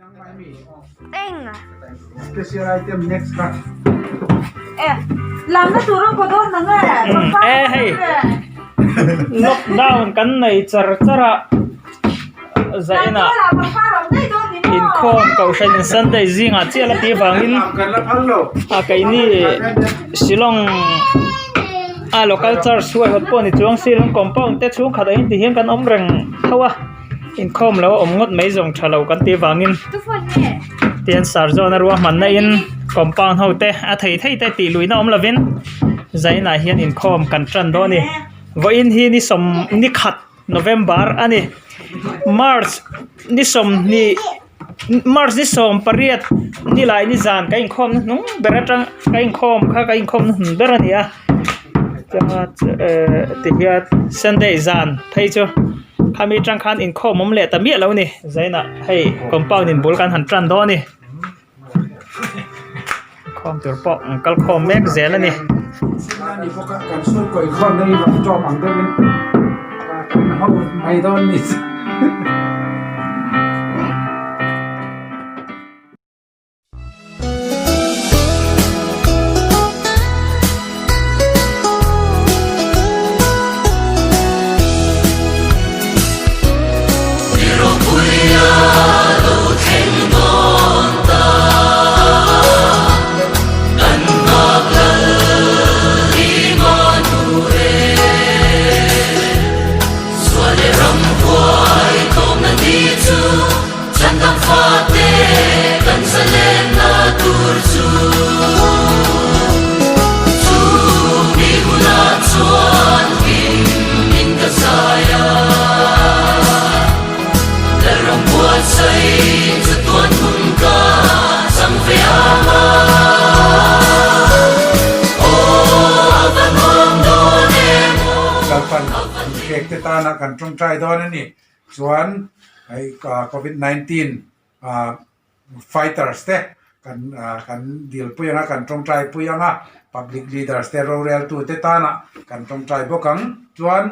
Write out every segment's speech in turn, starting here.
Eng. Special item next ka. Eh, lamna tur a kaw dawn nang e. Eh hei lockdown kan nei char char a zainah inkhawm kohhran in Sunday zingah chiah la tih avangin a keini Shillong a local church huaihawt pawh ni chuang Shillong compound te chhungkhat ah hian tihian kan awm reng tho a. Inkhawm lo a awm ngawt mai zawng tha lo kan tih vangin tihian Sarzawn a ruahmanna in compound ho te a thei thei te tih luihna awm lovin zainah hian inkhawm kan tan dawn a ni vawiin hi ni sawm ni khat November a ni March ni sawmhnih March ni sawm pariat ni lai ni zan ka inkhawm na hnung ber atang ka inkhawm kha ka inkhawm na hnung ber a ni a ehh tihian Sunday zan phei chu. Khami atang khan inkhawm awm leh ta miah lo a ni zainah hei compound in bul kan han tan dawn a ni inkhawm tur pawh an kal khawm mek zel a ni. Tana kan tawngtai dawn a ni. Chuan hei covid 19 ah fighters te kan ah kan dil pui ang a kan tawngtai pui ang a public leaders te rorel tu te tana kan tawngtai bawk ang. Chuan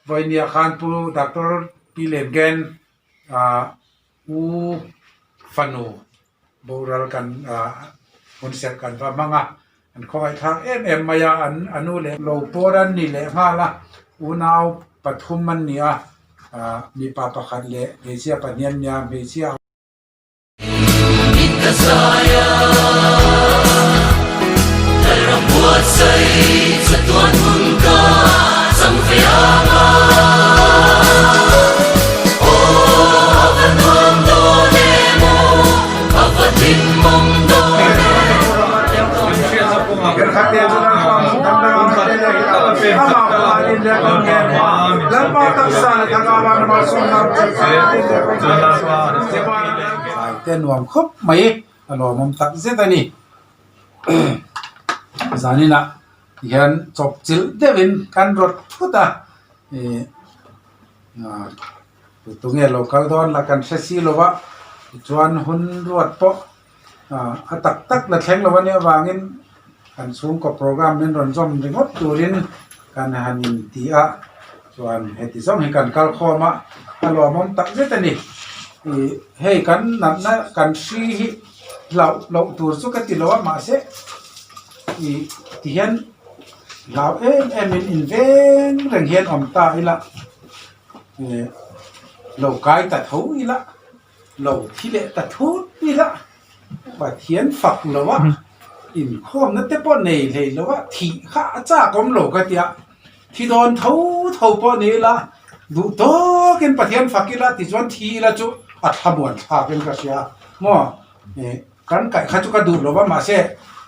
vawinia khan pu doctor Pi Lengen ah u fanu boral kan ah hun serh kan va hmang a an khawngaihthlak em em mai a an a nu leh lo pawr an ni leh nghal a unau pathum an ni a ah mipa pakhat leh hmeichhia pahnih an ni a hmeichhia Te nuam khawp mai a lawmawm tak zet a ni zaninah hian chawp chilh deuhin kan rawt thut a ih Tunge lo kal dawn la kan hre si lo va, tichuan hun ruat pawh a tak tak la thleng lo a nih avangin kan chhungkaw program min rawn zawm ringawt turin kan han inti a, chuan heti zawng hi kan kal khawm a, a lawmawm tak zet a ni. Ih hei kan natna kan hri hi hlauh loh tur chu ka ti lo a mahse ih tihian hlau em em in inveng reng hian awm ta ila. Lo kai ta tho ila, lo thi leh ta thut ila, Pathian fak lo a, inkhawmna te pawh nei hlei lo a, thih kha a chak awm lo ka tia, thi dawn tho tho pawh ni ila, duh tawkin Pathian fak ila tichuan thi ila chu a thlamuan thlakin ka hria maw. Kan kaih kha chu ka duh lo va, mahse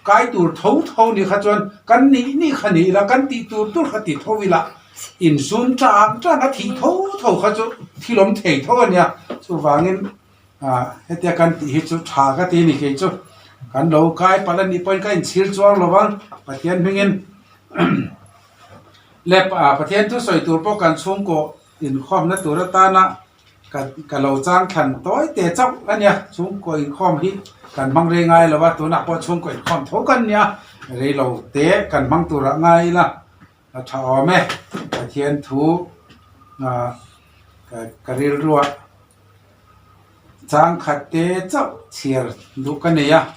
kai tur tho tho nih kha chuan kan nih nih kha ni ila, kan tih tur tur kha ti tho ila, insum chang chang a thih tho tho kha chu thil awm thei tho a nia. Chuvangin hetia kan tih hi chu tha ka ti a ni kei chu. Kan lo kai palh a nih pawhin ka inchhir chuang lo vang, Pathian hmingin leh Pathian thusawi tur pawh kan chhungkaw inkhawmna tur atana Ka ka lo chang thlan tawi te chauh a nia, chhungkaw inkhawm hi kan hmang rei ngai lo a, tunah pawh chhungkaw inkhawm tho kan nia, rei lo te kan hmang turah ngai ila a tha awm e, Pathian thu ah ka ka rilruah. Chang khat te chauh chhiar duh ka nei a,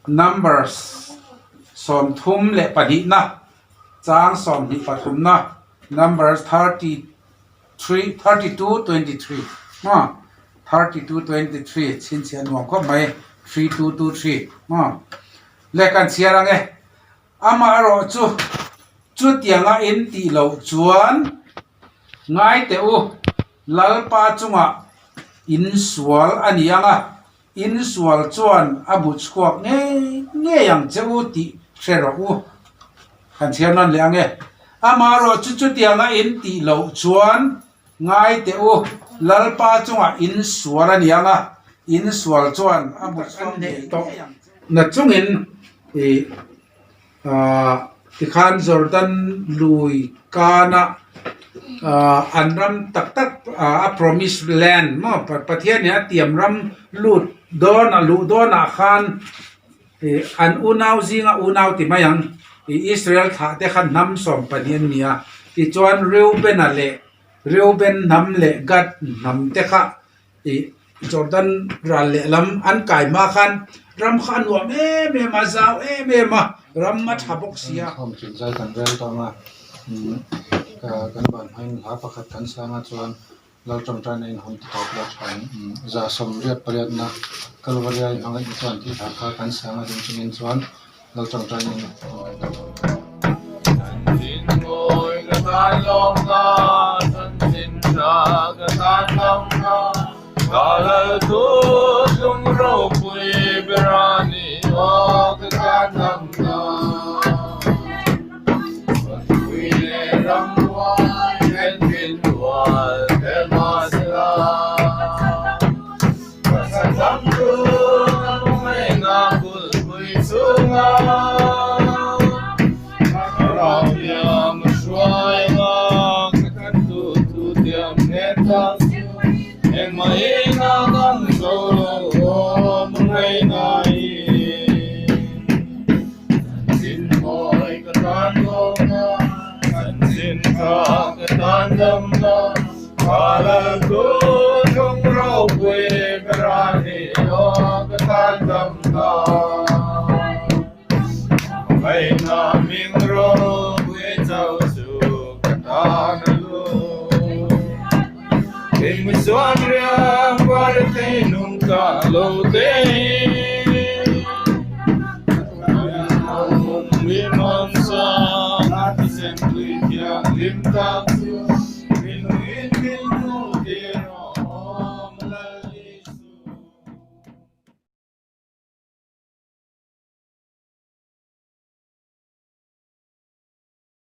Numbers 32na, chang 23na, Numbers 33, 32, 23 maw, 32, 23 chhinchhiah nuam khawp mai, 3, 2, 2, 3 maw le kan chhiar ang e. Amaherawh chu chutianga in tih loh chuan ngai teh u. Lalpa chungah insual a ni ang a, insual chuan a bu chhuak ngei ngei ang che u tih hre rawh u. Kan chhiar nawn leh ang e. Amaherawh chu chutianga in tih loh chuan ngai teh u, Lalpa chungah insual a ni ang a, insual chuan a bu chhuak ngei ngei ang che u. Na chungin ih Ahh tikhan Jordan lui kana ahh an ram tak tak a promise land maw Pathian in a tiam ram lut dawn a luh dawnah khan ih an unau zinga unau ti mai ang ih Israel thlah te khan hnam 12 an ni a tichuan Reuben-a leh Reuben hnam leh Gad hnam te kha Ih Jordan ral lehlam an kai hma khan ram kha a nuam em em a, zau em em a, ram a tha bawk si a. Khawm chin zai kan rel tawng a, kan ban hmain hla pakhat kan sang a chuan Lal tawngtaina in hawn ti tawp lo thain 188na Kalvaria i hmangaihna chuan tih hla kha kan sang a ding chungin chuan Lal tawngtaina in hawn ti tawp lo.